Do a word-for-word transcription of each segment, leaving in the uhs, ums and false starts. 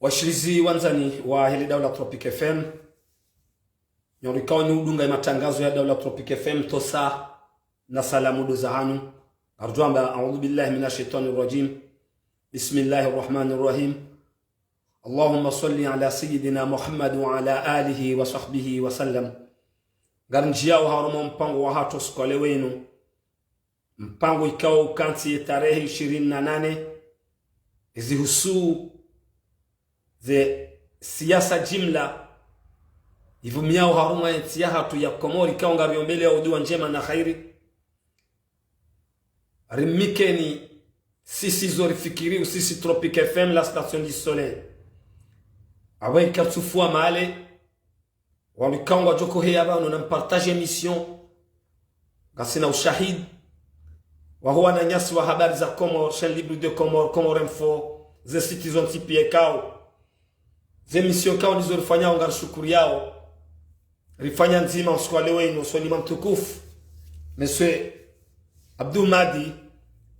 Washilizi wandzani wahe le Daula Tropic F M, nyi rikao nyi udunga ye matangazo ya Daula Tropic F M, tosa na salamu ndo zahanyu. Ngarudjo amba, أعوذ بالله من الشيطان الرجيم. بسم الله الرحمن الرحيم. اللهم صل على سيدنا محمد وعلى آله وصحبه وسلم. Ngarindjiao harumwa mpango wahatru usiku wa leo wunu. Mpango ikao ukantsi ye tarehi ishirini na nane, ezihusu ze siasa jimla ivumiao harumwa ye ntsi yahatru ya Komori, ikao ngariombelea uduwa ndjema na khairi. Rimnikeni sisi zo rifikiri, usisi Tropic F M, la station du soleil. Awe ikatsufuwa male, wanu ikao ngwadjo heya pvanu na mpartage émission. Ngasina ushahidi waho wananyasi wa Habari za Comores, Chaîne Libre de Comores, Comores Info, ze site zontsi pia ikao ze émission ikao ndizo rifanyao, ngarishukuriyao. Rifanya ndzima usiku wa leo wunu usoni mwa mtukufu Monsieur Abdou Mahdi,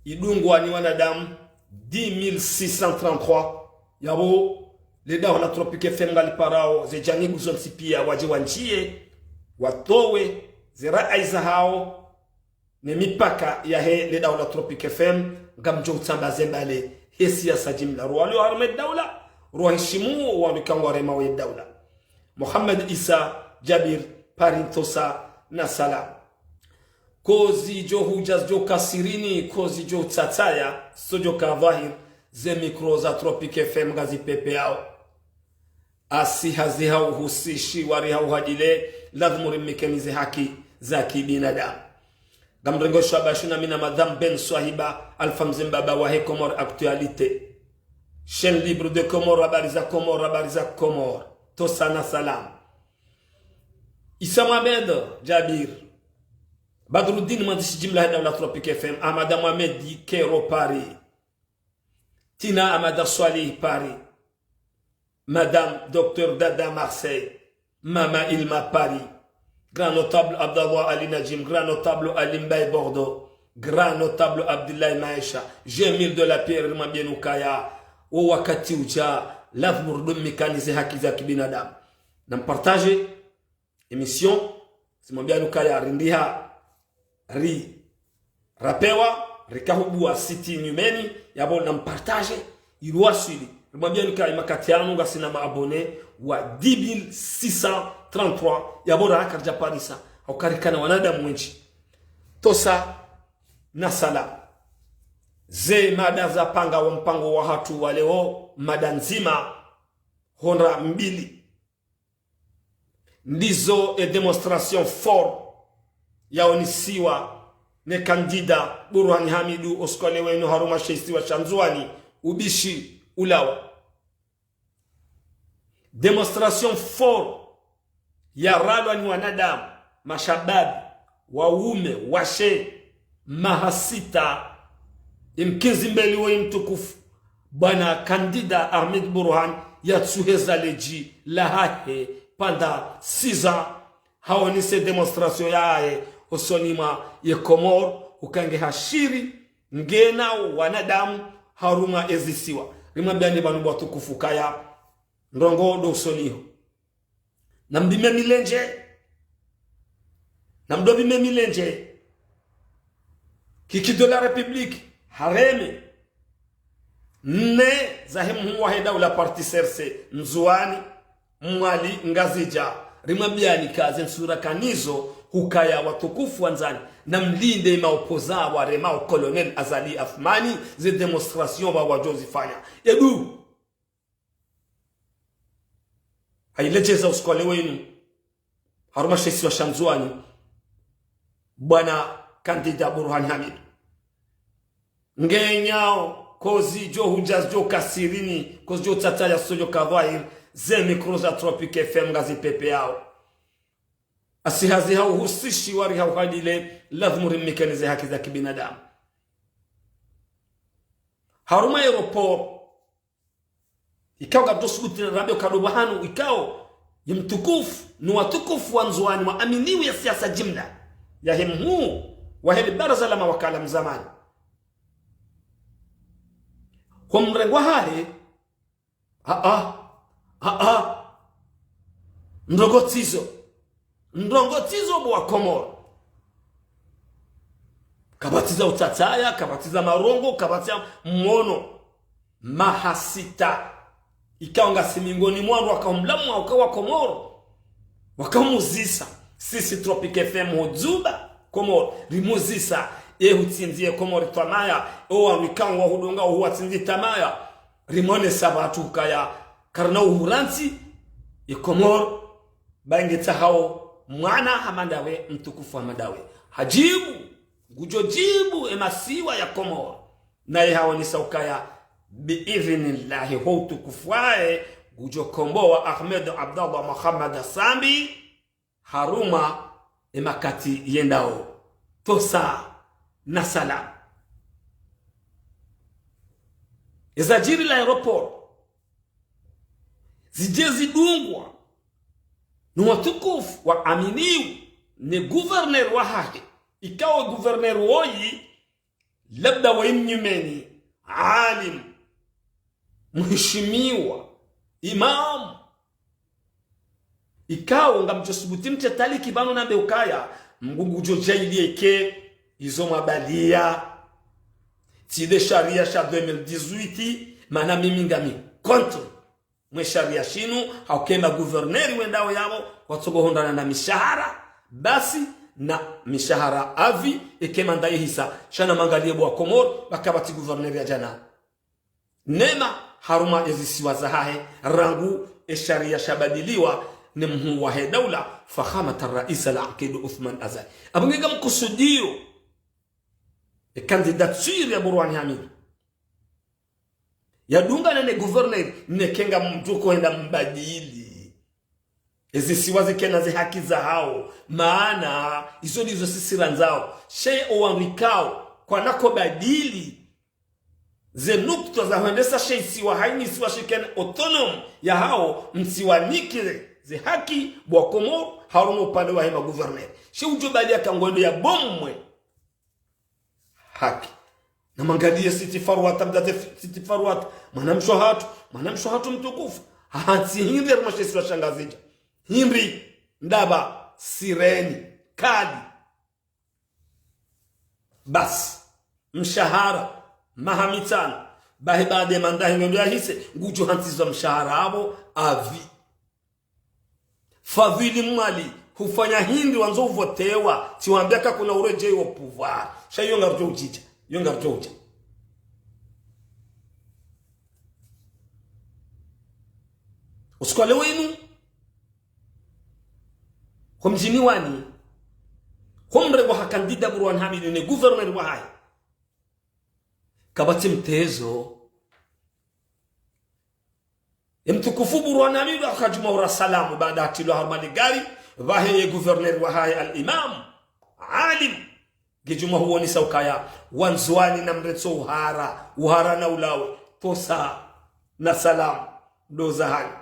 idungwa ni wanadamu dix mille six cent trente-trois. Yapvo le Daula Tropic F M ngaliparao ze janibu zontsi pia wadje wandjiye, watowe ze rayi zahao, ne mipaka yahe le Daula Tropic F M, ngamdjo utsamba ze mbali he siasa jimla. Ruwalio harumwa ye daula, ruwahishimu wanu ikao ngwaremao ye daula. Mohamed Issa Djabir, Paris, tosa na salamu. Ko zidjo hudja zidjo ka sirini, ko zidjo utsatsaya, zo djo ka dhwahiri, ze mikro za Tropic F M ngazipepeao. Asi hazi hau husishi wari hau hadile, lazimu rimnikeni ze haki za kibinadamu. Ngamrengo shwaba shuna mi na Madame Ben Swahiba, Alpha Mzee Mbaba wahe Comores Actualité. Chaîne Libre de Comores, Habari za Comores, Habari za Comores. Tosa na salamu. Issa Mohamed Djabir, Badruddin, mwandzishi jimla he Daula Tropic F M, Ahmada Mohamed Kero, Paris. Tina Ahmada Swalih, Paris. Madame Docteur Dada, Marseille. Mama Ilma, Paris. Grand notable Abdallah Ali Najim, grand notable Ali Mbaye, Bordeaux. Grand notable Abdoulaye Maesha, Jamil de la Pierre, rimwambieni ukaya wo wakati udja, lazimu ridumikani ze haki za kibinadamu. Na mpartage émission, simwambiani ukaya rindiha, ri, rapewa, rikahubua site nyumeni, yapvo na mpartage, iruwaswili. Rimwambiani ukaya makati yanu ngasina ma abonnés wa dix mille six cent trente-trois, yapvo rahaka ridja parisa, hauka rikana wanadamu wendji. Tosa na salamu. Ze mada zapanga wo mpango wahatru wa leo, mada ndzima, hondra mbili. Ndizo e démonstration forte yaonisiwa ne candidat Burhan Hamidu usiku wa leo wunu harumwa she isiwa sha Ndzuwani, ubishi ulawa. Démonstration forte yaralwa ni wanadamu, mashababi, waume, washe, mahasita, imkinzi mbeli wo imtukufu, bwana candidat Ahmed Burhan yatsuheza ledji lahahe pendant six ans, haonise démonstration yahahe usoni mwa ye Comores, ukange hashiri, ngenao wanadamu harumwa ezisiwa. Rimwambiani pvanu watukufu ukaya ndrongoo ndo usoni ho. Namdime milendje. Namdopvime milendje. Kiki de la République hareme ne zahe mhuu wahe daula parti C R C, Ndzuwani, Mwali, Ngazidja. Rimwambiani ka ze ntsura kanizo, hukaya watukufu wandzani, namlinde maopposants waremao Colonel Azali Assoumani, ze démonstration pvwa wadjo zifanya. Edu. Hailejeza usiku wa leo wunu harumwa she isiwa sha Ndzuwani, bwana candidat Burhan Hamidu. Ngenyao, ko zidjo hudja zidjo ka sirini, ko zidjo tsatsaya zo zidjo ka dhwahiri, ze mikro za Tropic F M ngazipepeao. Asi hazi hau husishi wari hau hadile, lazimu rimnikeni ze haki za kibinadamu. Harumwa aéroport, ikao ngapvo subuti na radio kadopva hanu, ikao ye mtukufu, ni watukufu wa Ndzuwani, mwaaminiwa ye siasa jimla, yahe mhuu wahe le baraza la mawakala mzamani. Ho mrengo wahahe, Ah, ah. Ah, ah. Ndrongo tsizo. Ndrongo tsizo bo wa Komoro. Kapvatsi za utsatsaya, kapvatsi za marongo, kapvatsi za mwono. Mahasita. Ikao ngasi mengoni mwa wandru waka umlamu waka wa Komoro. Waka umuzisa. Sisi Tropic F M ho Dzuba, Komoro. Rimuzisa. E hutsindzi ye Komoro tamaya. O wandru ikao ngwa hudunga o huwatsindzi tamaya. Rimwonesa pvatsu ukaya karina uhurantsi, ye Komoro, ba nge tsahao mwana hama ndawe, mtukufu hama ndawe. Hadjibu, ngudjo djibu e masiwa ya Komoro. Naye haonesa ukaya, bi idhinillahi, ho utukufu wahe, ngudjo kombowa Ahmed Abdallah Mohamed Sambi, harumwa e makati yendao. Tosa na salama. Eza djiri la aéroport. Zidje zidungwa. No watukufu waaminiwa ne gouverneur wahahe. Ikao gouverneur woyi, labda wa imnyumeni, alim, mheshimiwa, imam. Ikao ngamdjo subuti mtse taliki pvanu nambe ukaya, Mngu ngudjo djaaliya ike izo mwabaliya. Tsi nde sharia sha deux mille dix-huit, mana mimi ngami contre. Mwe sharia shinu, hauka e ma gouverneur wendao yapvo, watsogo hundrana na mishahara, basi na mishahara à vie, eke manda yehisa, sha namwangaliye bo wa Komoro, pvaka pvatsi gouverneur ya djana. Nema, harumwa ezisiwa zahahe, rangu e sharia shabadiliwa, ne mhuu wahe daula, Fakhamat Rais Al-Aqid Uthman Azali. Apvo nge ngamkusudio, e candidature ya Burhan Hamidou. Yadungana ne gouverneur, neke ngamdjo hwenda mbadili. Ezisiwa zikena ze haki zahao, maana izo ndizo sisi randzao. She o wandru ikao kwanako badili ze nukta za hwendesa she isiwa haini isiwa shikena autonome yahao, mtsiwanike ze haki bo wa Komoro, harumwa upande wahe ma gouverneur. She udjo bali yaka ngwendo ya bomwe haki. Namwangaliye Siti Faruata, mdzadze Siti Faruata, mwanamshe hatru, mwanamshe hatru mtukufu. Hahantsi hindri harumwa she isiwa sha Ngazidja. Hindri, ndapvi, sireni, kali. Basi, mshahara, maha mitsanu, bahi baada ye manda hindri ndo yahise, ngudjo hantsizwa mshahara apvo, à vie. Fadhwili Mwali, hufanya hindri wandzo uvotewa, tsiwambia kakuna uredjeyi wo pouvoir. Sha iyo ngarudjo udjidja, iyo ngarudjo udja. Usiku wa leo inu, ho mdjini wani, ho mrengo ha candidat Burhan Hamidou ne gouverneur wahahe. Kapvatsi mtezo. Ye mtukufu Burhan Hamidou hakadjuma ura salamu baada hatrilwa harumwa ligari, pvahe ye gouverneur wahahe al-imam, alim. Ngedjuma huonesa ukaya, wandzuwani namrentsi uhara, uhara na ulawe, tosa, na salamu, ndo zahanyu.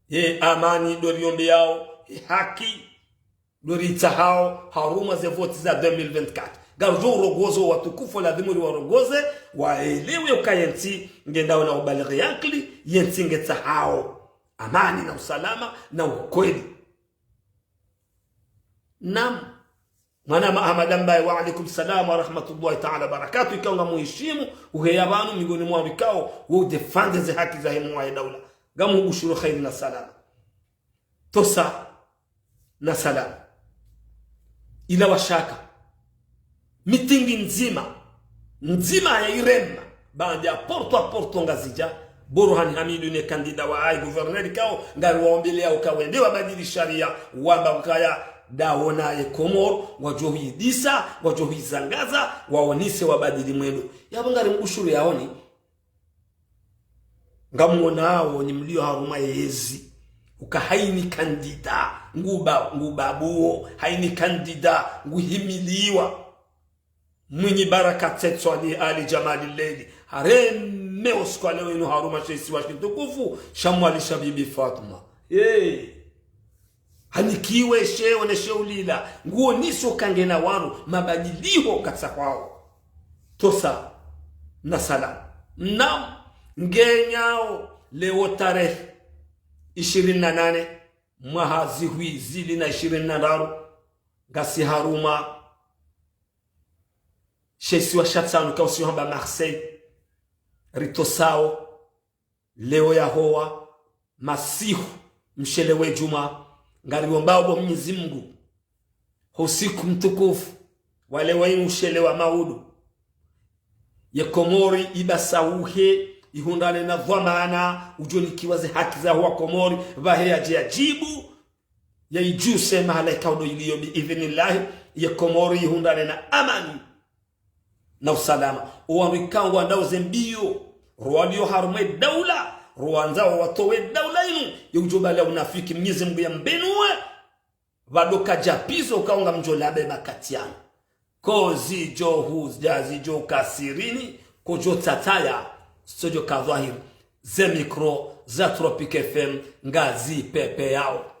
Ye amani, ndo riombeyao, ye haki, ndo ritsahao, harumwa ze voti za deux mille vingt-quatre. Ngarudjo urongoze watukufu, ladhimu riwarongoze, waelewe ukaya ye ntsi, ngendao na ubalighi yankili, ye ntsi ngetsahao amani na usalama na ukweli. Naam. Mwana ma Ahmada Mbaye, wa alaikum salam wa rahmatullahi ta'ala wa barakatuh. Ikao ngamuhishimu, uheya pvanu mengoni mwa wandru ikao, wo udéfendre ze haki zahe mwa ye daula. Ngamuhubushuru kheri na salama. Tosa na salama. Ila washaka. Mitingi ndzima. Ndzima ya irema. Baanda ya porte à porte Ngazidja. Burhan Hamidou ne candidat wahahe gouverneur ikao, ngariwaombeleyao uka wende wabadili sharia, wamba ukaya, ndawo na ye Komoro, ngwadjo huyidisa, ngwadjo huyizangaza, waonese wabadili mwendo. Yapvo ngarimbushuru yaoni. Ngamwonao nyi mlio harumwa yezi. Uka haini candidat, nguba, ngubabuo, haini candidat, nguhimiliwa. Mwinyi Baraka Tsetswani Ali Djamali Leli. Hareme usiku wa leo inu harumwa she isiwa shitukufu, sha Mwali sha Bibi Fatuma. Hey. Hanikiwe sheo ne sheo lila, nguonesa uka ngena wandru mabadiliho katsahao. Tosa na salama. Naam, ngenyao, Leo tarehi ishirini na nane, mwaha zihwi zili na ishirini na ndraru, ngasi harumwa she isiwa sha tsanu ikao si hamba Marseille, ritosao leo yahowa masihu mshele we djumwa, ngariombao bo Mnyezi Mngu, ho usiku mtukufu wa leo inu ushele wa maudu, ye Komori ibasauhe, ihundrane na dhwamana, udjo nikiwa ze haki zaho wa Komori, pvahe yadje yadjibu, yaidjuse mahala ikao ndo iliyo bi idhinillahi, ye Komori ihundrane na amani na usalama. Owandru ikao ngwandao ze mbio, rowalio harumwa e daula, rowandzao watowe daula inu, ye udjo bala unafiki Mnyezi Mngu yambenuwe, pvado kadja pizo ukao ngamdjo labe makati yanu. Ko zidjo hudja zidjo ka sirini, ko djo tsataya, sodjo ka dhwahiri, ze mikro za Tropic F M ngazi pepeyao.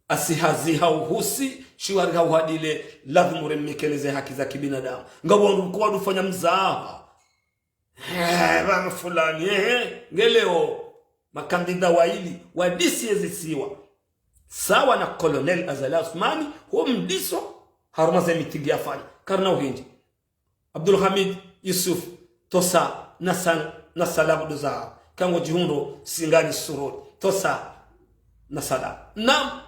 Asi hazi hauhusi, shiwari hauhadile, lazimu remnikeleze haki za kibinadamu. Ngapvo wandru ko wadufanya mzaha. Eh, pvanu fulani, eh, eh, ngeleo makandida waili, wadisi ye zisiwa. Sawa na Colonel Azali Assoumani, ho mdiso, harumwa ze mitingi yafanya. Karina uhindji. Abdulhamid Yusuf, tosa, na sal-, na salamu ndo za, kango djihundro, singani sururi. Tosa, na salamu. Na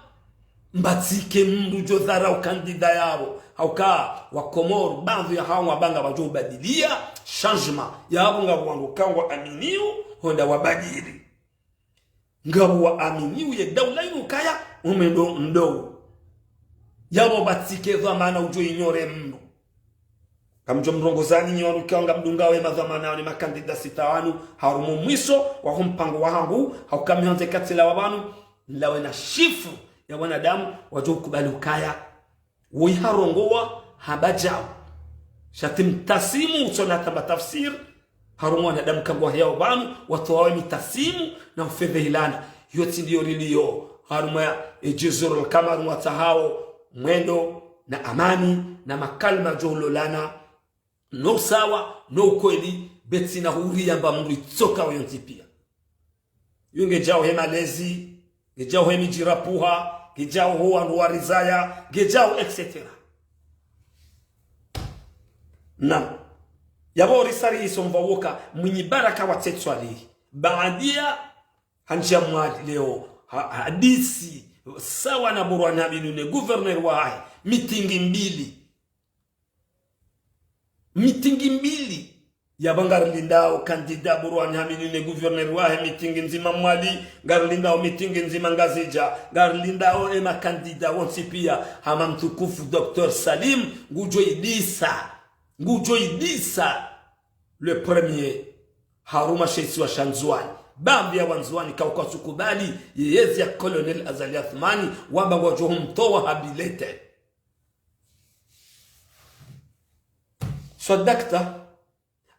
mbatsike mndru djo dharau kandida yapvo. Hauka, wa Komori, baadhwi ya hawo wabanga wadjo ubadilia, changement. Yapvo ngapvo wandru kango aminiu, honda wabadili. Ngapvo waaminiu ye daula inu kaya, umendo ndou. Yapvo batsike dhwamana udjo inyore mndru. Kamdjo mrongozani nyi wandru ikao ngamdungao ye madhwamana wanu makandida sita wanu, harumwa mwiso, waho mpango wahangu, hauka mi handze katsilawa pvanu, nilawe na chiffre ya wanadamu, wadjo ukubali ukaya. Woyi harongowa, hamba djao. Sha tsi mtasimu, utsona tamba tafsiri. Harumwa wanadamu kango waheyao pvanu, watowawe mitasimu na ufedhehilana. Yo tsi ndiyo riliyo. Harumwa e Jazirul Kamar watsahao mwendo na amani na makalima djo ulolana. No usawa, no ukweli, betsina huri yamba mndru itsoka weyo ntsi pia. Yo ngedjao he malezi, ngedjao he midjirapuha, ngedjao ho wandru warizaya, ngedjao, et cetera. Naam. Yapvo risari isomva woka, Mwinyi Baraka wa Tsetswali. Baadia, handjia Mwali leo, ha-, hadisi, sawa na Burwani Hamidou ne gouverneur wahahe, mitingi mbili. Mitingi mbili. Yapvo ngarilindao kandida Burwani Hamidou ne gouverneur wahe mitingi ndzima Mwali, ngarilindao mitingi ndzima Ngazidja, ngarilindao e makandida wontsi pia, hama mtukufu Docteur Salim, ngudjo idisa, ngudjo idisa le premier, harumwa she isiwa sha Ndzuwani. Baadhwi ya Wandzuwani kawatsukubali ye yezi ya Colonel Azali Assoumani, wamba ngwadjo humtowa ha bilete. Swadakta,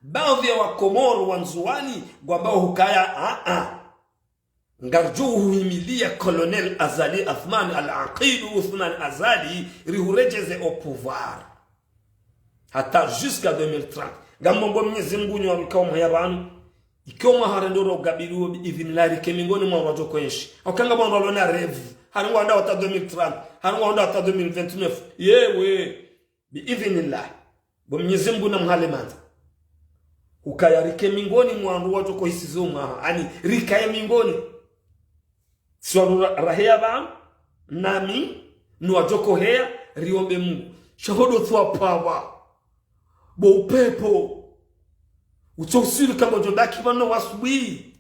baadhwi ya Wakomoro Wandzuwani ngwambao hukaya, a, a. Ngaridjo uhimilia Colonel Azali Assoumani, Al-Aqid Assoumani Azali, rihuredjeze au pouvoir. Hata jusqu'à deux mille trente. Ngamomba Mnyezi Mngu nyi wandru ikao mhaya pvanu. Ikao mwaha rendro ro gabili wo bi idhinillahi rike mingoni mwa wandru wadjo kwenshi. Hauka ngapvo wandru walona rêve. Hari ngwandao hata deux mille trente. Hari ngwandao hata deux mille vingt-neuf. Yewe. Bi idhinillahi. Bo Mnyezi Mngu na mhale mandza. Hukaya rike mingoni mwa wandru wadjo kohisi zo mwaha. Ani rikaye mingoni. Si wandru ra-, raheya pvanu, nami, ni wadjo koheya, riombe Mngu. Sha hodo tsi wa pvawa. Bo upepvo. Utso usiri kama djo baki pvanu wa asubuhi.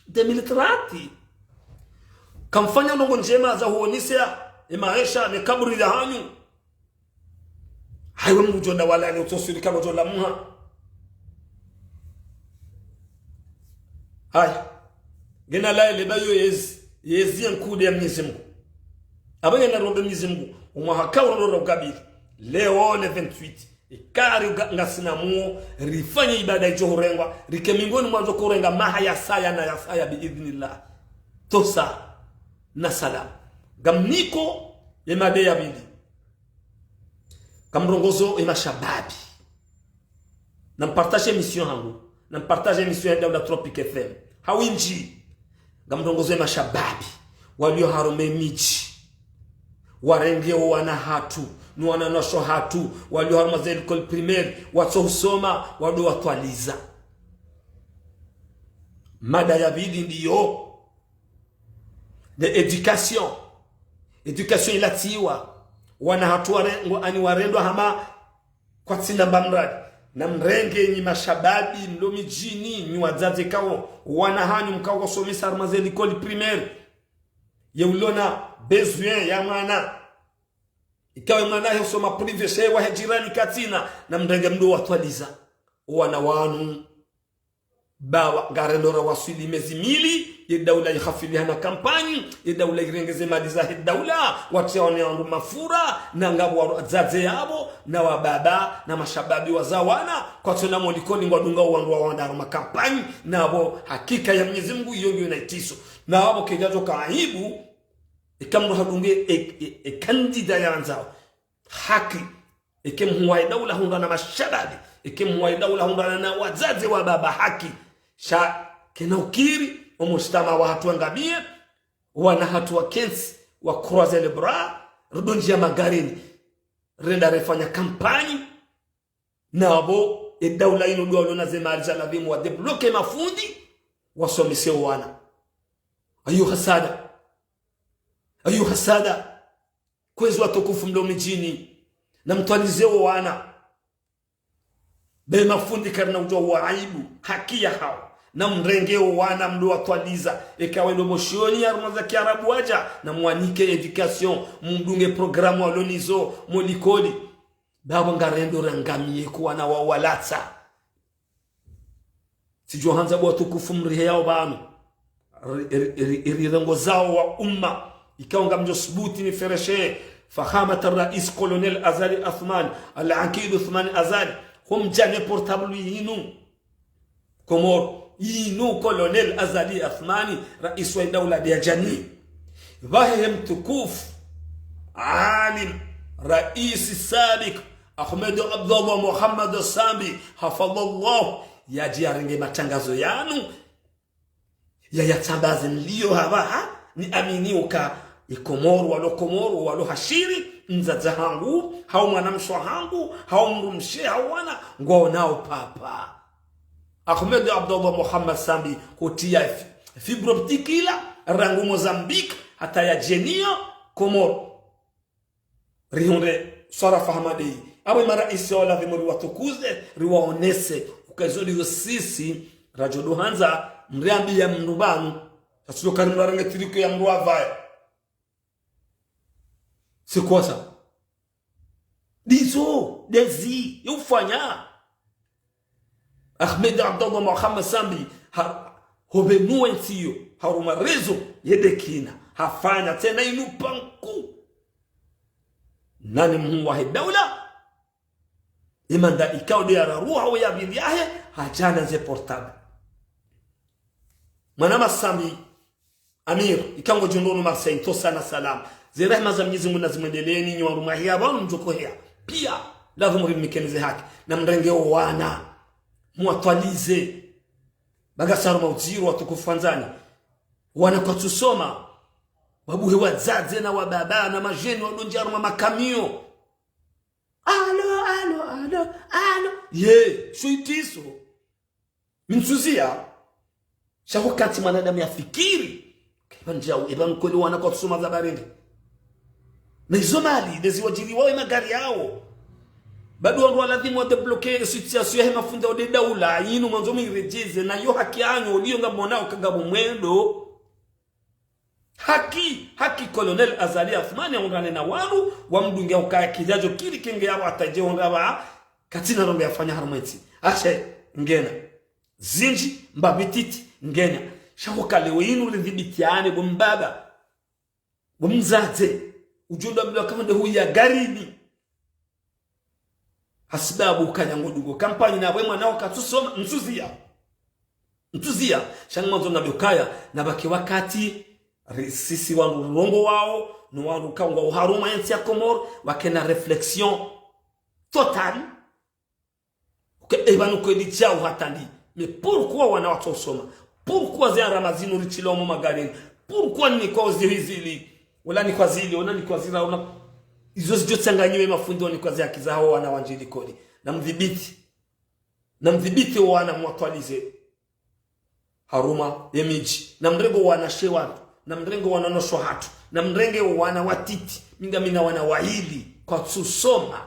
Deux mille trente. Kamfanya ndrongo ndjema za huonesa, e maesha, ne kaburi la hanyu. Hayiwe mndru djo nda walani utso usiri kama djo lamuha. Haya. Ngena laye leba yo yezi, yezi ya nkude ya Mnyezi Mngu. Apvo ngena rombe Mnyezi Mngu, umwaha kaurondora ukabili. Leo le vingt-huit. Ikari uga-, ngasina muo, rifanye ibada idjo hurengwa, rike mingoni mwa wadjo kurenga maha ya saya na ya saya bi idhnillah. Tosa, na salam. Ngamniko, ye mada ya pvili. Ngamrongozo, ye mashababi. Na mpartage émission hangu. Na mpartage émission ya Daula Tropic F M. Hawindji. Ngamrongozo ye mashababi. Walio harumwa ye midji. Warenge wo wana hatru. Ni wanawashe hatru. Walio harumwa ze likoli primaire. Watso husoma. Wado watwaliza. Mada ya pvili ndiyo. De éducation. Éducation ilatsiwa. Wana hatru ware-, ngo ani warendwa hama kwatsina mba mradi. Na mrenge nyi mashababi mlo midjini, nyi wadzadze ikao wana hanyu mkao wasomesa harumwa ze likoli primaire. Ye ulona besoin ya mwana. Ikao ye mwana yasoma privé she wahe jirani katsina, na mrenge mdo watwaliza. Wana wanu. Bawa, ngarendo rawaswili mezi mili, ye daula ihafili hana kampanyi, ye daula irengeze mali zahe daula, watria wane wandru mafura, na ngapvo wadzadze yapvo, na wababa, na mashababi wazawana, kwatsona mo likoli ngwadunga wandru wawandru harumwa kampanyi, na pvo hakika ya Mwenyezi Mungu iyo ngiyo na itriso. Na pvo kedjadjo ka aibu, eka mndru hadunge, e, e, e kandida yandzao. Haki. Eke mhuu wa idaula hundra na mashababi. Eke mhuu wa idaula hundra na wadzadze wababa haki. Sha kena ukiri, omujtamaa wahatru angamie, wana hatru wakentsi, wa croiser les bras, rudondjia magarini. Renda refanya kampanyi, na pvo, edaula inu ndo walona ze mali za lazimu wa débloquer mafundi, wasomese wana. Ayo hasada. Ayo hasada. Kwezi watukufu mlo midjini, na mtwalize wo wana. Be mafundi karina udjo wa aibu, haki yahao. Na mrenge wo wana mdo watwaliza, eka wendo moshioni harumwa za kiarabu wadja, na mwanike éducation, mdunge programme walo nizo, mo likoli. Bawa ngarendo rangamie ku wana wa walatsa. Tsidjo handza bo watukufu mriheyao pvanu. Ri-, ri-, ri-, ri-, rirongozao wa umma. Ikao ngamdjo subuti nifereshe. Fakhamat rais Colonel Azali Assoumani. Al-Aqid Assoumani Azali. Homdjane portable yinu. Komoro. Yinu Colonel Azali Assoumani. Rais wa idaula de yadjani. Pvahe he mtukufu. Alim. Rais sabiq. Ahmed Abdallah Mohamed Sambi, hafidhahullah, yadje yarenge matangazo yanu, ya yatsambaze nilio hapvaha, ni amini uka, ye Komoro, walo Komoro, walo hashiri, mdzadze hangu, hau mwanamshe hangu, hau mdrumshe, hau wana, ngwaonao papa. Ahmed Abdallah Mohamed Sambi, kotria fi-, fibre optique ila, rangu Mozambique, hata yadje nayo, Komoro. Rihundre swarafa hama de yi. Apvo marais wa lazimu riwatukuze, riwaonese. Uka izo ndizo sisi, radjo ndo handza, mriambiya mndru pvanu. Sasilo kari mrarenge tiriko ya mndru apvaya. C'est quoi ça? Ndizo, ndezi, yo ufanya. Ahmed Abdallah Mohamed Sambi, ha, hopvenua entsi yo, harumwa réseau, ye dekina, hafanya tsena inu panku. Nani mhuu wahe daula? Imanda ikao de yararuha we ya pvili yahe, hadja na ze portable. Mwana Masambi, Amir, ikao ngodjo ndo hunu Marseille, ntsosa na salama. Ze rehema za Mwenyezi Mungu nazimwendeleeni, nyi wandru mwahiya pvanu mdjo koheya. Piya, lazimu rimnikeni ze haki. Na mrenge wo wana. Mwatwalize. Baga saru maudziro watukufu wandzani. Wana kwatsu soma. Wabuhe wadzadze na wababa na madjeni wadondjia harumwa makamiyo. Alo, alo, alo, alo. Ye, sho itriso. Mintsuziya, sha hukati mwanadamu yafikiri. Eba ndjau, eba nkweli wana kwatsu soma za barende. Na izo mali, ndezi wadjiriwao ye magari yao. Bado wandru wa lazimu wa débloquer situation yahe mafundi wa de daula, yinu mwandzo mwiredjeze, na yo haki yanyu, uliyo ngamonao kangapvo mwendo. Haki, haki Colonel Azali Assoumani yaundrane na wandru, wamdunge ukaya kidjadjo kiri kenge yapvo hata dje ondra pva, katsina ndrongoo yafanya harumwa entsi. Ashe, ngena. Zindji, mbapvi titi, ngena. Sha hukaya leo inu ridhibitiane, bo mbaba. Bo mdzadze. Udjo ndo ambilwa kama nde huya garini. Hasibabu ukaya ngodungo kampanyi na we mwana wakatsu soma, mintsuziya. Mintsuziya, sha ngamwandzo nambe ukaya, na pvwake wakati, ri-, sisi wandru rirongowao, no wandru kaungwa uharumwa yentsi ya Komoro, wakena réflexion totale. Uke, eba nkweli djau hata ndi. Mais pourquoi wana watsu usoma? Pourquoi ze arama zinu ritsilwa omo magarini? Pourquoi nikwa zihizili? Wala nikwa zili, wala nikwa zila, wala. Izo zidjo tsanganyiwe mafundi wanikwa ze haki zahawo wana wandjie likoli. Na mdhibiti. Na mdhibiti wo wana mwatwalize. Harumwa ye midji. Na mrenge wo wanashe wandru. Na mrenge wo wanawashe wahatru. Na mrenge wo wana watiti. Mi ngamina wana wayili. Kwatsu soma.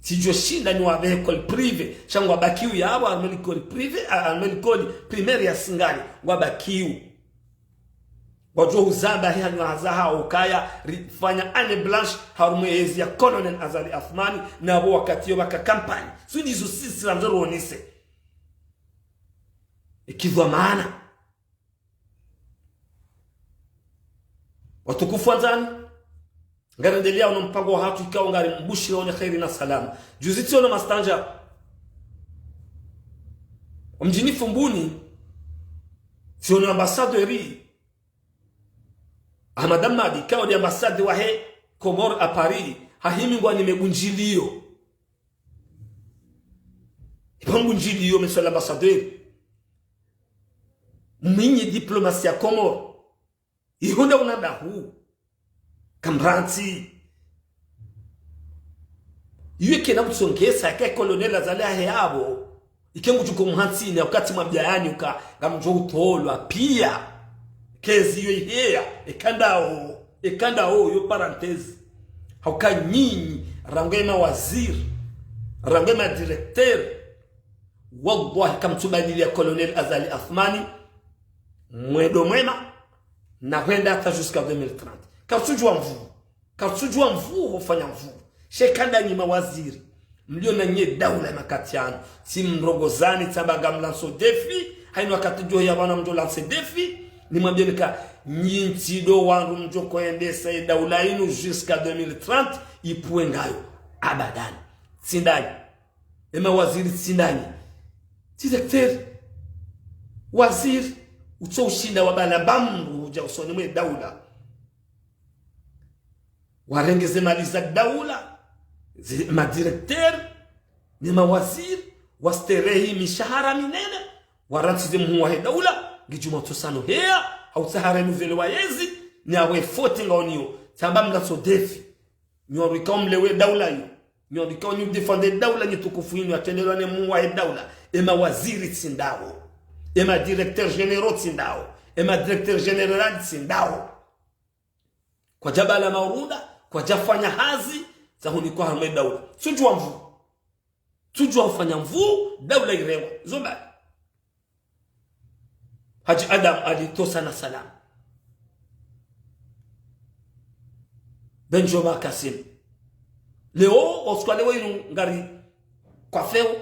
Tsidjo shinda niwabehe école privée. Sha ngwabakiyo yapvo harumwa likoli privée, ah, harumwa likoli primaire ya Singani. Ngwabakiyo. Wadjo huzamba he hanyo hazaha ukaya rifanya année blanche harumwa yezi ya Colonel Azali Assoumani, na pvo wakati yo pvaka campagne. Tsi ndizo sisi randzo ruonese. Ikidhwamana. Watukufu wandzani, ngarendelea ono mpango wahatru ikao ngarimbushira one kheri na salama. Juzi tsiono Mastanja. Omdjini Fumbuni, tsiono ambassadeur Ahmad Ahmad, ikao nde ambassade wahe Comores à Paris, hahimi ngwanime bundjiliyo. Ipvo mbundjiliyo, monsieur l'ambassadeur. Mwinyi diplomatie ya Comores. Ihonda unadahu. Kamrantsi. Iwe kena kutsongesa, yake Colonel Azali ahe yapvo. Ike ngudjo ko mhantsini, wakati mwambia yani uka, ngamdjo utolwa, pia. Kezi yo iheya, ekandao, ekandao, yo parenthèse. Hauka nyinyi, rangu ye mawaziri, rangu ye madirecteur, wallahi kamtsubadili ya Colonel Azali Assoumani, mwendo mwema, na hwenda hata jusqu'à deux mille trente. Karitsudjuwa nvuu. Karitsudjuwa nvuu hofanya nvuu. Sha eka ndanyi mawaziri. Mlio na nye daula makati yanu. Tsi mrongozani tsamba ngamlantso défi. Hayinu wakati djo ya pvanu mdjo lantse défi. Nimwambie nika nyi ntsi ndo wandru mdjo koendesa ye daula yinu jusqu'à deux mille trente. Ipvuwe ngayo. Abadan. Tsi ndanyi. Ema waziri tsi ndanyi. Directeur. Waziri. Utso ushinda wabala bambu udja usoni mwe daula. Warenge ze mali za daula, ze madirecteur, ne mawaziri, wasterehi mishahara minene, warantsize muhuu wahe daula, ngidjuma tsosano heya, hau tsaha renouvelé wa yezi, ne awe foti ngaoniyo, tsamba mlantso défi. Nyi wandru ikao mlewe daula yo, nyi wandru ikao nyi udéfendre daula nyi tukufu yinu yatrendelwa ne muhuu wahe daula, ema waziri tsi ndawo, ema directeur généraux tsi ndawo, ema directeur général tsi ndawo. Kwadjabala maurunda, kwadjafanya hazi, za hunikwa harumwa daula. Tsudjuwa nvuu. Tsudjuwa ufanya nvuu, daula irewa. Zomba. Hadji Adam Ali tosa na salam. Benjoma Kassim. Leo, osiku wa leo inu ngari kwafeo.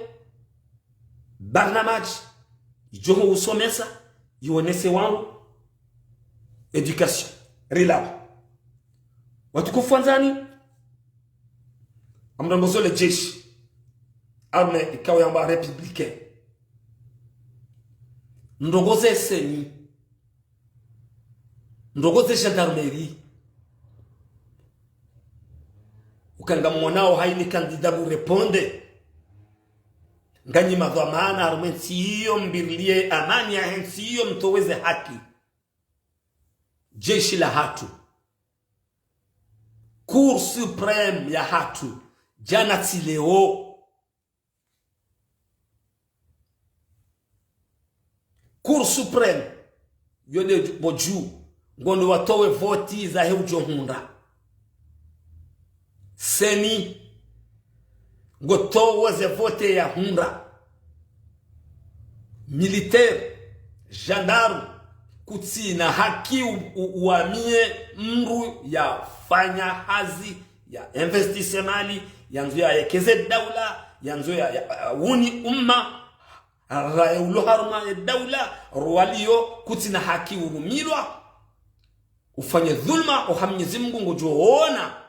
Barnamaj, idjo ho usomesa, iwonese wandru, éducation, rilawa. Watukufu wandzani, amrongozo le jeshi, armée ikao yamba républicaine. Mrongoze CENI, mrongoze gendarmerie. Uka ngamwonao hayini candidat mu répondre. Nganyi madhwamana harumwa entsi iyo, mbirilie amani yahe ntsi iyo, mtoweze haki. Jeshi lahatru. Cour suprême yahatru. Djana tsi leo. Cour suprême, yo nde pvo dju, ngondo watowe voti zahe udjo hundra. CENI, ngotowo ze voti ya hundra. Militaire, gendarme, kutsina haki u-, u-, uamie mndru yafanya hazi, ya investise mali, yandzo ya yekeze daula, yandzo ya, ya, ya uni umma, raye ulo harumwa ye daula, rwaliyo, kutsina haki urumilwa, ufanye dhulma, oha Mnyezi Mngu ngodjo ona.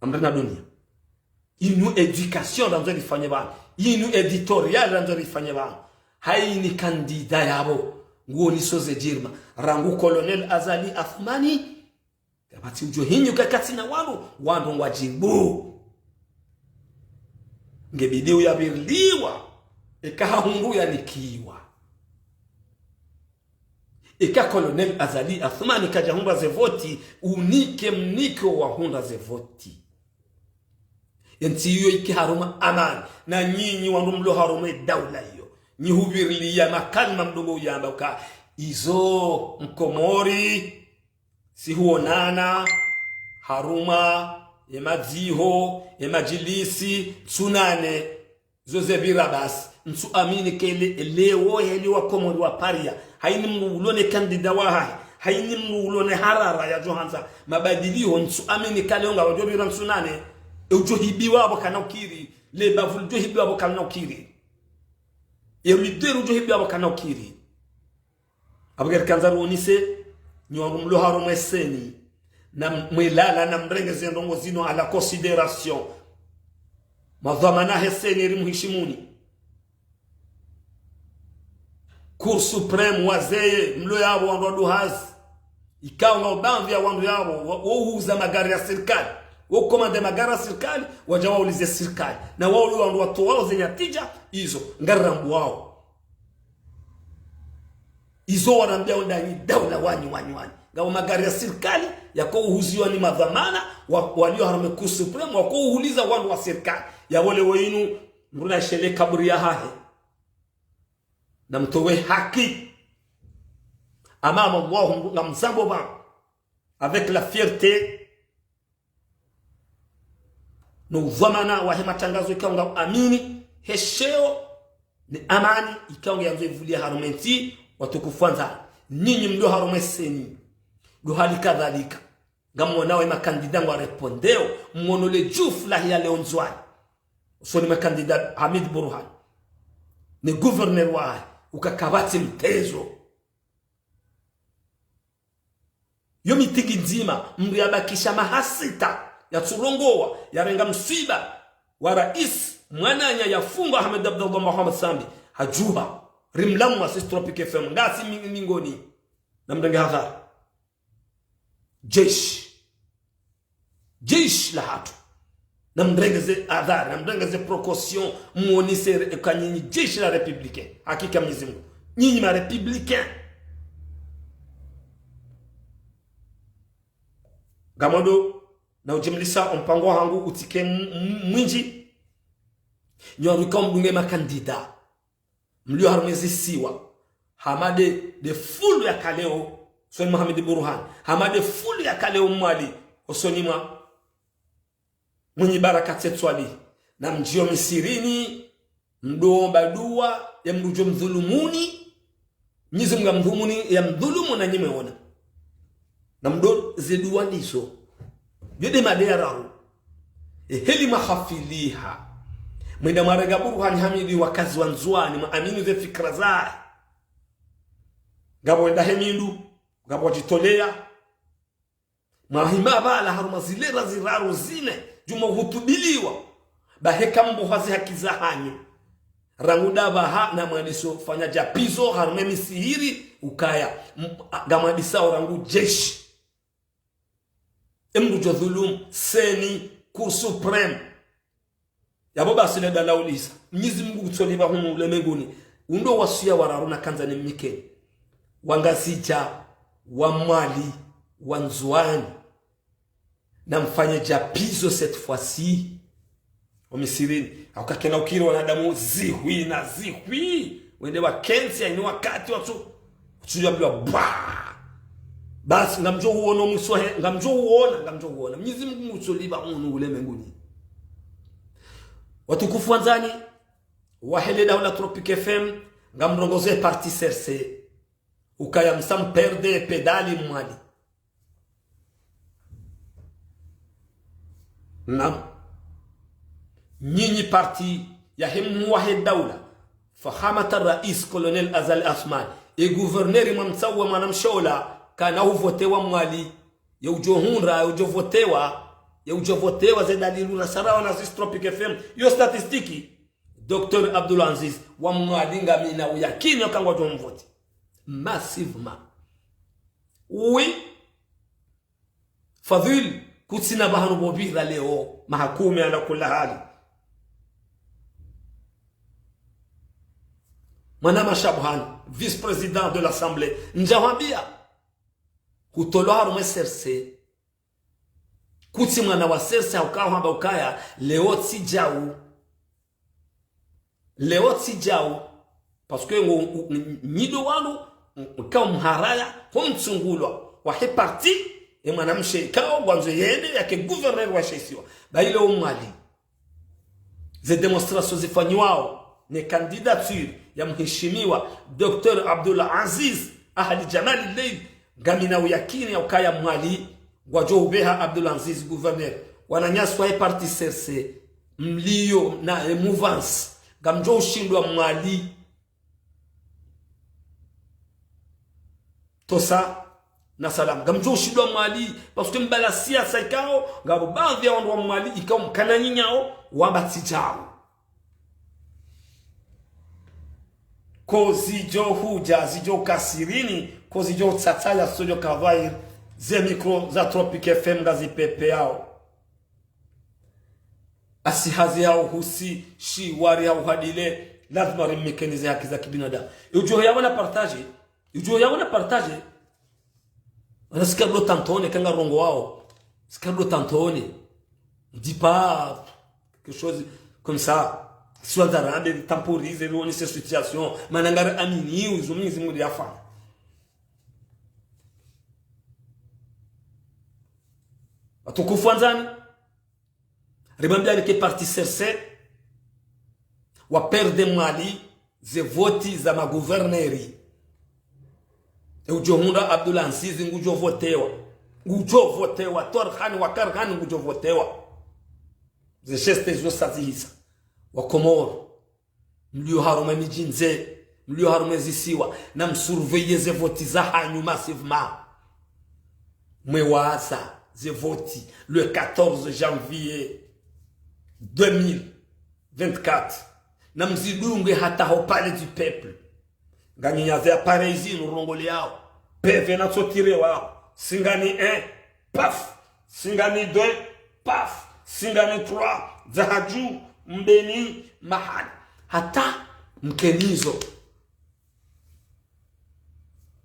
Amrina dunia. Inu éducation randzo rifanye pvanu. Inu éditorial randzo rifanye pvanu. Hayini candidat yapvo. Nguoniso ze djirma. Rangu Colonel Azali Assoumani. Kapvatsi udjo hinyuka katsina wandru, wandru ngwadjibu. Ngebidi uyapviriliwa, eka hahundru yanikiwa. Eka Colonel Azali Assoumani kadjahundra ze voti, unike mnike wahundra ze voti. Entsi iyo ike harumwa amani, na nyinyi wandru mlo harumwa edaula iyo, nyi hupvirilia makalima mdungo uyamba uka izo Mkomori, si huonana harumwa emadziho, emadjilisi, ntsu nane, zo zepvira basi. Ntsu amini kele, leo heli Wakomori waparia. Haini mndru ulo ne kandida wahahe, haini mndru ulo ne harara yadjo handza mabadiliho, ntsu amini kale onga wadjo pvira ntsu nane, e udjo hibiwa apvo kana ukiri, le bavu lidjo hibiwa apvo kana ukiri. E leader udjo hibiwa apvo kana ukiri. Apvo ngarikandza ruonise, nyi wandru mlo harumwa e CENI, na mwelala na mrenge ze ndrongo zinu à la considération. Madhwamana he CENI rimuhishimuni. Cour suprême, wazee, mlo yapvo wandru wa duhazi. Ikao nga ubamvi ya wandru yapvo, wa, wo uhuza magari ya sirikali. Wo komande magari ya sirikali, wadja waulize sirikali. Na wao uli wandru watowao ze nyatija, izo, ngarirambuwao. Izo warambia undanyi daula wanyi, wanyi, wanyi. Ngapvo magari ya sirikali, yako uhuziwa ni madhwamana, wa, walio harumwa e Cour suprême, wako uhuliza wandru wa sirikali. Yapvo leo inu, mndru na shele kaburi yahahe. Na mtowe haki. Amama Allah, ngamzambo ba. Avec la fierté. No udhwamana wahe matangazo ikao nga amini, he sheo, ne amani, ikao nga yandzo ivulia harumwa entsi, watukufu wandzani. Nyinyi mlo harumwa e CENI. Ndo hali kadhalika. Ngamwonao e makandida ngwarepondeo, mwono le djufu lahe ya leo Ndzuani. Usoni mwa kandida Hamid Burhan. Ne gouverneur wahe, uka kapvatsi mtezo. Yo mitingi ndzima, mndru yabakisha maha sita, yatsurongowa, yarenga mswiba wa rais, mwananya yafungwa Ahmed Abdallah Mohamed Sambi, hadjuha, rimlamu wa sisi Tropic F M, ngasi mi-, mingoni, na mrenge hadhari. Jeshi. Jeshi lahatru. Na mrenge ze hadhari, na mrenge ze précaution, muonise re-, eka nyinyi jeshi la républicain. Hakika Mwenyezi Mungu. Nyinyi ma républicain. Ngamwando, na ujimlisa ompango hangu utsike m-, m-, mwindji. Nyi wandru ikao mdunge makandida. Mlio harumwa ezisiwa. Hama nde, nde fulu ya kaleo, osoni mwa Hamid Burhan. Hama nde fulu ya kaleo Mwali, osoni mwa Mwinyi Baraka Tsetwali. Na mdjio misirini, mdo omba dua, ya mdru djo mdhulumuni, Mwenyezi Mungu amdhulumuni, ya mdhulumu na nyi mweona. Na mdo ze dua ndizo. Yo nde mada ya raru. Eheli mahafiliha. Mwenda mwarenga Burhan Hamidi wakazi wa Ndzuani, mwaamini ze fikira zahe. Ngapvo wenda he mindu, ngapvo wadjitolea. Mwahima pvala harumwa zilera ziraru zine, djuma uhutubiliwa. Bahe kambuha zi haki zahanyu. Rangu ndapvaha na mwandiso fanya djapizo harumwa emisihiri ukaya. M-, a-, ngamwandisao rangu jeshi. Emdru djo dhulumu, CENI, Cour suprême. Yapvo basi le dalaulisa. Mwenyezi Mungu kutsoliva hunu ulemenguni. Undo wasiya wararu nakandza nimnikeni. Wangazidja, wa Mwali, wa Ndzuani. Na mfanye djapizo cette fois-ci. Omisirini. Hauka kena ukiri wanadamu zihwi na zihwi. Wende wakentsi, yaani wakati watsu. Watsu yambiwa bwa. Basi, ngamdjo uona omwiso he, ngamdjo uona, ngamdjo uona. Mwenyezi Mungu kutsoliva hunu ulemenguni. Watukufu wandzani, wahe le daula Tropic F M, ngamrongoze parti C R C. Ukaya msa mperde pedali Mwali. Naam. Nyinyi parti yahe mhuu wahe daula, Fahamata Rais Colonel Azali Assoumani, e gouverneur mwamtsaua mwanamshe ola, kana huvotewa Mwali, ye udjo hundra, ye udjo votewa, ye udjo votewa ze dalilu na sarawa na sisi Tropic F M, yo statistiki, Docteur Abdoul Aziz, wa Mwali ngamina uyakini yo kangwadjo mvoti. Massivement. Oui. Fadhwili, kutsina pvahanu pvo pvira leo, mahakume ala kula hali. Mwanama Shabuhani, vice-président de l'Assemblée, ndjahwambia, hutolwa harumwa CRC. Kutsi mwana wa CRC hauka hamba ukaya, leo tsi djau. Leo tsi djau. Parce que ngo, u-, u-, nyi ndo wanu, u-, uka mharaya, ho mtsungulwa, wahe parti, e mwanamshe ikao, ngwandzo yende, yake gouverneur wa she isiwa. Ba ile o Mwali. Ze démonstration zifanyiwao ne candidature ya mheshimiwa Docteur Abdul Aziz Ahadi Djamali Leil, ngamina uyakini ya ukaya Mwali ngwadjo ubeha Abdul Aziz gouverneur. Wananyasi wa e parti CRC, mlio na e mouvance, ngamdjo ushindwa Mwali. Tosa na salama. Ngamdjo ushindwa Mwali, parce que mbala siasa ikao, ngapvo baadhi ya wandru wa Mwali ikao mkana nyinyao, wamba tsi djau. Ko zidjo hudja, zidjo kasirini, ko zidjo tsatsaya, zidjo kavayir, ze micro za Tropic F M ngazi pepe yao. Asi hazi hau husi, shiwari hau hadile, lazima rimikenize haki za kibinadamu. Udjo yawona partage, udjo yawona partage. Ana Scardo Tantone, kanga rongo wao. Scardo Tantone. Dis pas quelque chose comme ça. Soit arabe, temporiser, on cette situation. Manangara amini, uzo mwizi muri yafa. Watukufu wandzani. Rimwambiani ke parti CRC wa perdre Mwali ze voti za magouverneri. E udjo hundra Abdul Aziz ngudjo votewa. Ngudjo votewa. Torhani wa Karhani ngudjo votewa. Ze geste zo sazihisa. Wa Komoro. Mlio harumwa midji ndze, mlio harumwa zisiwa, na msurveiller ze voti zahanyu massivement. Mwe waza ze voti le quatorze janvier deux mille vingt-quatre. Na mzidunge hata ho Palais du Peuple. Nganyi nyaze appareil zinu rongole yao. Peve na tsotire wao. Singani un, paf. Singani deux, paf. Singani trois, Dzahadju, Mbeni, Mahali. Hata mkenizo.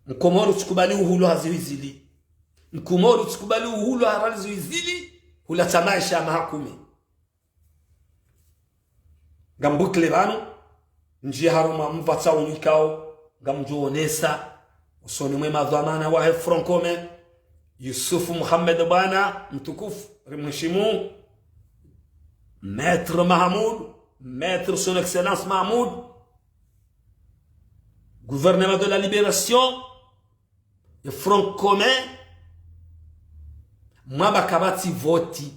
Mkomori utsikubali uhulwa ha ziwi zili. Mkomori utsikubali uhulwa ha rali ziwi zili. Hula tsa maesha ya maha kume. Ngambukile pvanu, ndjiye harumwa mva tsaunu ikao, ngamdjo onesa, usoni mwe madhwamana wahe Front Commun, Youssouf Mohamed Boina, mtukufu, rimheshimu, Maître Mahamoud, Maître Son Excellence Mahamoud, Gouvernement de la Libération, e Front Commun, mwamba kapvatsi voti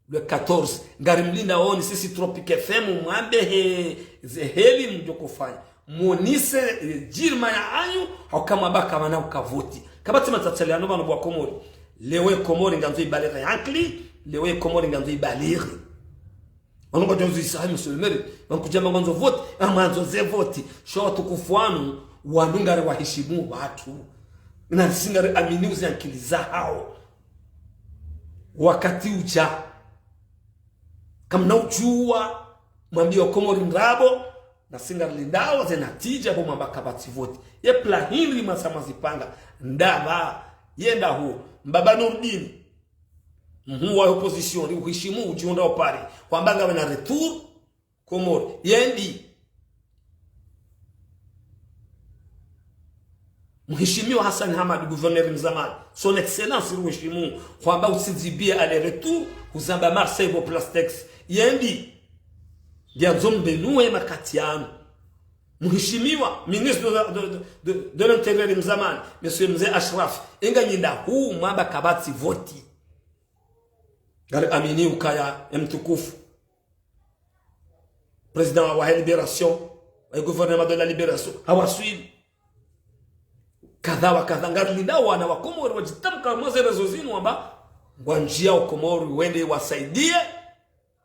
le quatorze. Ngarimlinda oni sisi Tropic F M, mwambe he, ze heli mdjo kufanya. Monise, eh, djirma yahanyu, hauka mwamba kapvana uka voti. Kapvatsi matsatselano pvanu bo wa Komori. Leo e Komori ngandzo ibalighe yankili, leo e Komori ngandzo ibalighe. Wanu kwadjo uzisa, "Hai, monsieur le maire, pvanu kudjamba ngwandzo voti, ah, mwandzo ze voti." Sho watukufu wanu, wanu ngari waheshimu watru. Na si ngari amini uze ankili zahao. Wakati udja. Kamna udjuwa, mwambiye Komori ndrabo, na si ngari lindao ze natija bo mwamba kapvatsi voti. Ye plan hindri mwasa mwazipanga, ndapvi, yenda hu, Mbaba Nurdine. Mhuu wa opposition, ri uheshimu udjihundra opare. Hwamba ngawe na retour, Komori. Yendi. Mheshimiwa Hassan Hamadi, gouverneur mzamani. Son Excellence, ri uheshimu. Hwamba usidzibie aller-retour, huzamba Marseille bo Plastex. Yendi. Ndiandzo mbenuwe makati yanu. Mheshimiwa, ministre de, de, de, de, de l'Intérieur mzamani, Monsieur Mze Ashraf, enga nyinda hu mwamba kapvatsi voti. Ngari amini ukaya e mtukufu. Président wa Libération, wa Gouvernement de la Libération, hawaswili. Kadha wa kadha, ngari linda wana wa Komori wadjitamka mwa ze réseaux zinu wamba, ngwandjiya o Komori wende wasaidie,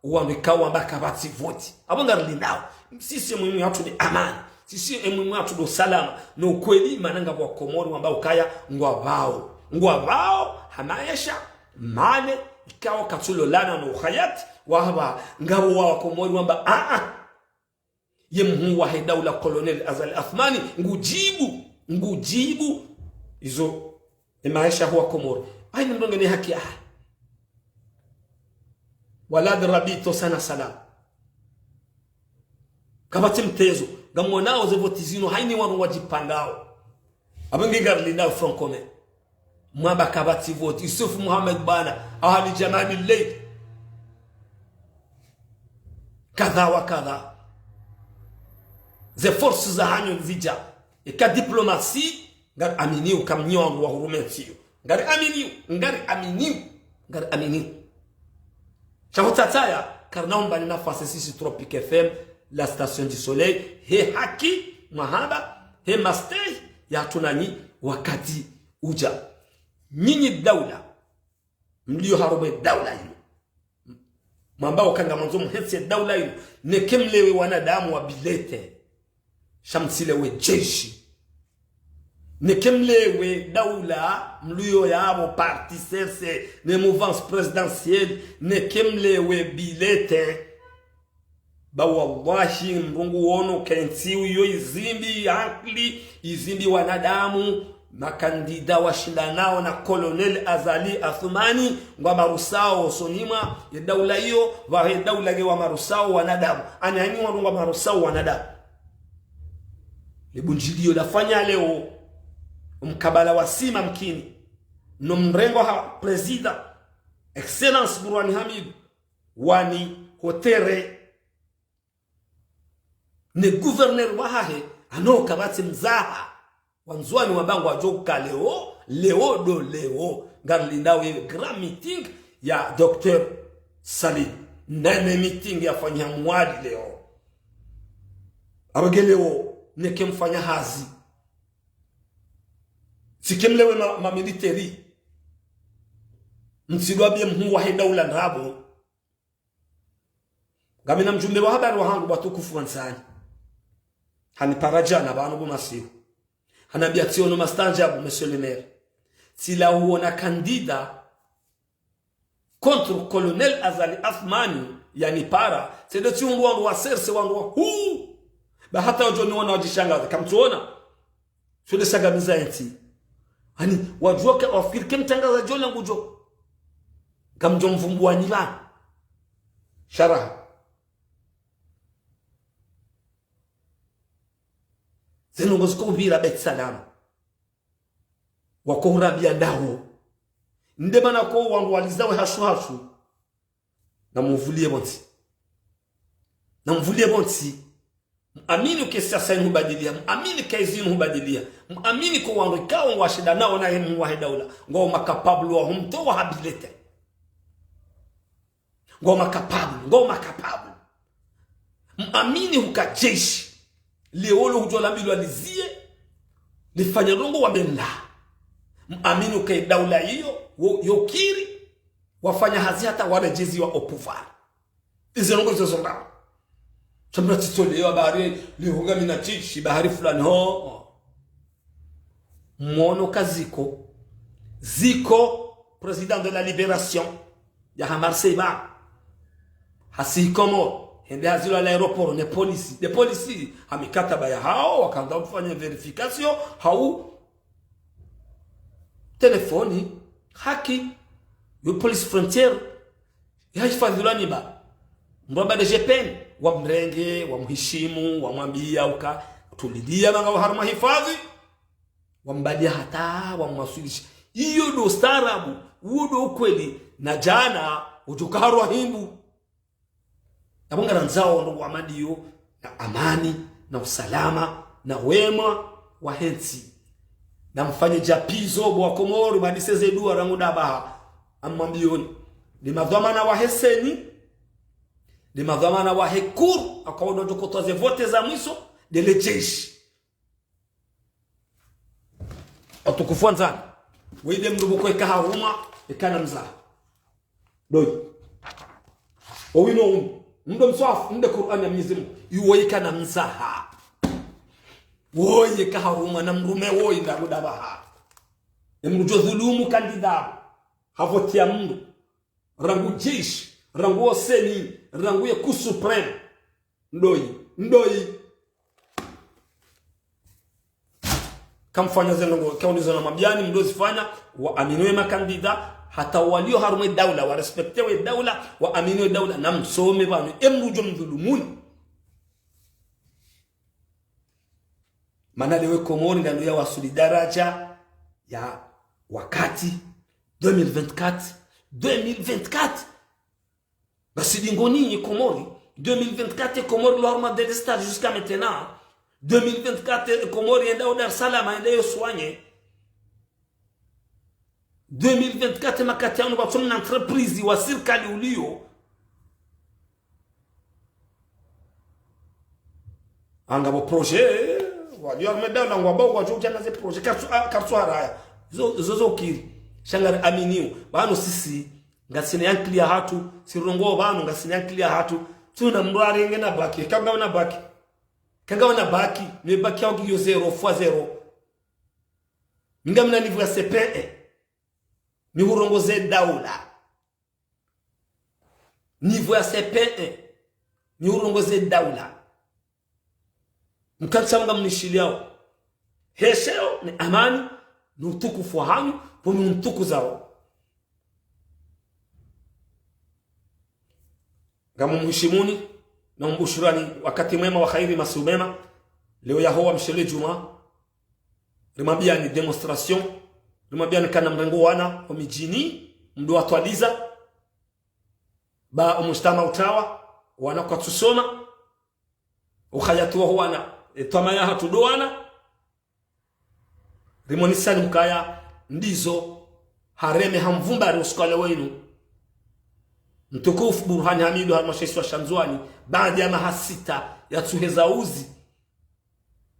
wanu ikao wamba kapvatsi voti. Apvo ngari lindao. Sisi e muhimu yatru ni amani. Sisi e muhimu yatru ndo salama. No ukweli mana ngapvo wa Komori wamba ukaya ngwapvao. Ngwapvao, ha maesha, mane, ikao katsulolana no uhayati, wahamba ngapvo wa Komori wamba, ah, ah. Ye mhuu wahe daula Colonel Azali Assoumani, ngudjibu, ngudjibu. Izo, e maesha huwa Komoro. Ayi ni mronge ne haki, ah. Walad Rabi to sana salam. Kapvatsi mtezo, ngamwonao ze voti zinu, hayini wanu wadjipangao. Apvo nge ngarilindao Front Commun. Mwamba kapvatsi voti, Yusuf Mohamed Bwana, Ahali Jamali Ley. Kadha wa kadha. Ze forces za hanyu zidja. Eka diplomasi, ngari aminio, kamnyo wangu wa hurume ntsiyo. Ngari aminio, ngari aminio, ngari aminio. Sha hutsataya, karina umbani nafasi sisi Tropic F M, la station du soleil, he haki, mahaba, he mastehi, ya tunani, wakati udja. Nyinyi daula, mlio harumwa daula yinu. Mwamba ukaya ngamwandzo muhentsi daula yinu, neke mlewe wanadamu wa bilete. Sha mtsilewe jeshi. Neke mlewe daula, mlio yapvo parti C R C, ne mouvance présidentielle, neke mlewe bilete. Ba wallahi, mrungu wono kentsi uyo izimbi akili, izimbi wanadamu, makandida washindanao na Colonel Azali Assoumani, ngwamarusao sonimwa, ye daula iyo, pvahe daula nge wamarusao wanadamu. Ani hanyi wanu ngwamarusao wanadamu. Libundjilio lafanya leo, mkabala wa sima mkini, no mrengo ha président, Excellence Bourhane Hamidou, wani hotere. Ne gouverneur wahahe, ano kapvatsi mzaha. Wandzuwani wamba ngwadjoka leo, leo ndo leo. Ngarilindao ye grand meeting ya Docteur Salim. Nene meeting yafanywa Mwali leo. Apvo nge leo, neke mfanya hazi. Tsi ke mlewe ma, ma militaire. Mtsidwa biye mhuu wahe daula ndrabo. Ngamina mdjumbe wa habari wahangu watukufu wandzani. Hanipara djana pvanu bo masihu. Hanambia tsiono mastaanjabu, monsieur le maire. Tsila uona candidat contre Colonel Azali Assoumani, yanipara, tsi ndo tsi undru wandru wa C R C wandru wa huu. Ba hata wadjo niona wadjishangaza, kamtsuona. Sho nde sangamiza yentsi. Ani, wadjuwa ka wafikiri ke mtrangazadji ola ngudjo. Ngamdjo mvumbuwa ni pvanu. Sharaha. Zinu ngoziko upvira Beit Salam. Wako urambia ndawo. Nde mana ko wandru walizawe hashu hashu. Namvulie pvontsi. Namvulie pvontsi. Mwamini uka siasa inu hubadilia. Mwamini uka ezi inu hubadilia. Mwamini uka wandru ikao ngwashindanao na ye mhuu wahe daula, ngwao makapablu wa humtowa ha bilete. Ngwao makapablu, ngwao makapablu. Mwamini uka jeshi leo lo hudjo lambilwa lizie, lifanye ndrongo wambe mla. Mwamini uka idaula iyo, wo, yo kiri, wafanya hazi hata waredjeziwa au pouvoir. Ize ndrongo izo zo ndrabo. Shambira tsitsolewa bahari, lihunga mina jeshi, bahari fulani, ho, ho. Mwono ka ziko. Ziko, président de la libération. Yaha Marseille ba. Hasihi Komoro. Hende hazilwa l'aéroport, ne polisi. Ne polisi, ha mikataba yahao, wakandza ufanya vérification, hau telefoni, haki, yo police frontière, yahifadhilwa ni ba. Mndru amba nde G P N, wamrenge, wamhishimu, wamwambia uka, tulilia manga wa harumwa hifadhi, wambalia hata, wamwaswilisha. Iyo ndo ustaarabu, uwo ndo ukweli, na djana, udjoka harumwa hindru. Apvo ngarandzao ndo wamadiyo na amani, na usalama, na wema wahe ntsi. Namfanye djapizo bo wa Komoro, mwadise ze dua rangu ndabaha. Amwambioni. Nde madhwamana wahe CENI, nde madhwamana wahe Cour, akao ndo djokotowa ze vote za mwiso, nde le jeshi. Watukufu wandzani, wende mndru pvoko eka harumwa, eka na mzaha. Ndoyi. Owino unu, mndru mswafu, mnde Kur'ani ya Mwenyezi Mungu, iwo eka na mzaha. Woyi eka harumwa na mrume woyi nda ruda baha. E mndru djo dhulumu kandida, ha vote ya mndru. Rangu jeshi, rangu wo CENI, rangu ye Cour suprême. Ndoyi, ndoyi, Kamfanya ze ndrongoo, kaulizo na mabiyani, mdozifanya, waaminiwe makandida, hata walio harumwa ye daula, warespectewe daula, waaminiwe daula, na msome pvanu, emdru udjo mdhulumuni. Mana leo Komori ngandro ya wasuli daraja ya wakati, deux mille vingt-quatre, deux mille vingt-quatre. Ngasi dingo ninyi Komori, deux mille vingt-quatre Komori lo harumwa délestage jusqu'à maintenant. Deux mille vingt-quatre Komori yenda o Dar es Salaam, yenda yo soigner. Deux mille vingt-quatre makati yanu pvatsu mna entreprise wa sirikali ulio. Anga pvo projet, walio harumwa ye daula ngwambao ngwadjo udja na ze projet, kartsu, ah, kartsu haraya. Zo, zo, zo kiri. Sha ngari aminio. Pvanu sisi, ngasina ye ankili yahatru, si rongoao pvanu, ngasina ye ankili yahatru. Tsuna mdru arenge na bac, eka ngawe na bac. Eka ngawe na bac, ne bac yaho ngiyo zéro fois zéro. Mi ngamina niveau ya C P un. Mi hurongoze daula. Niveau ya C P un. Mi hurongoze daula. Mkantsi ngamnishiliao. Heshima, ne amani, ne utukufu wahanyu, pvo mi mtukuzao. Ngamumhishimuni, na umbushurani wakati mwema wa khairi, masihu mema. Leo yaho wa mshele djumwa. Rimwambiyani démonstration. Rimwambiyani kana mrengo wana, wa midjini, mdru watwaliza. Ba omujtama utrawa, wana kwatsusoma. Uhayati waho wana, e twamaya yahatru ndo wana. Rimonisani mkaya, ndizo, hareme ha mvumbari usiku wa leo inu. Mtukufu Burhani Hamidu harumwa she isiwa sha Ndzuwani, baada ya maha sita yatsuheza uzi.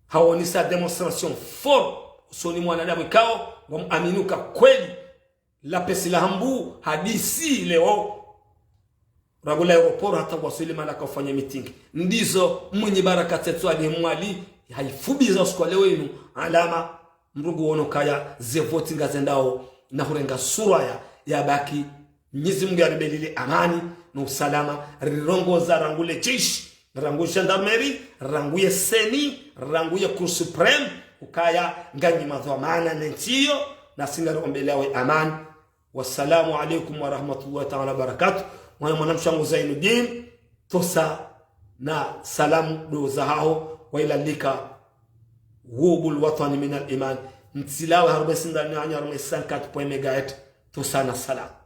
Haonesa démonstration fort, usoni mwa wanadamu ikao, ngwamuamini uka kweli, lapvesi la Hambu, hadisi leo. Rangu la aéroport hata kwaswili mahala kaufanya meeting. Ndizo Mwinyi Baraka Tsetso Ali Mwali, haifupviza usiku wa leo inu, alama, mdru nguono kaya ze voti ngazendao, na hurenga sura ya, ya baki. Mnyezi Mungu yaribelele amani, no usalama, rirongoza rangu le jeshi, rangu gendarmerie, rangu ye C E N I, rangu ye Cour suprême, ukaya nganyi madhwamana ne ntsi iyo, na si ngariombeleao ye amani. Wassalamu alaikum warahmatullahi taala wabarakatuh. Mwana, mwanamshe wangu Zainuddin, tosa na salamu ndo zahaho, wa ila lika, hubul watwani minal iman. Ntsilawe harumwa ye sindani anyi harumwa ye cinquante point megahertz, tosa na salamu.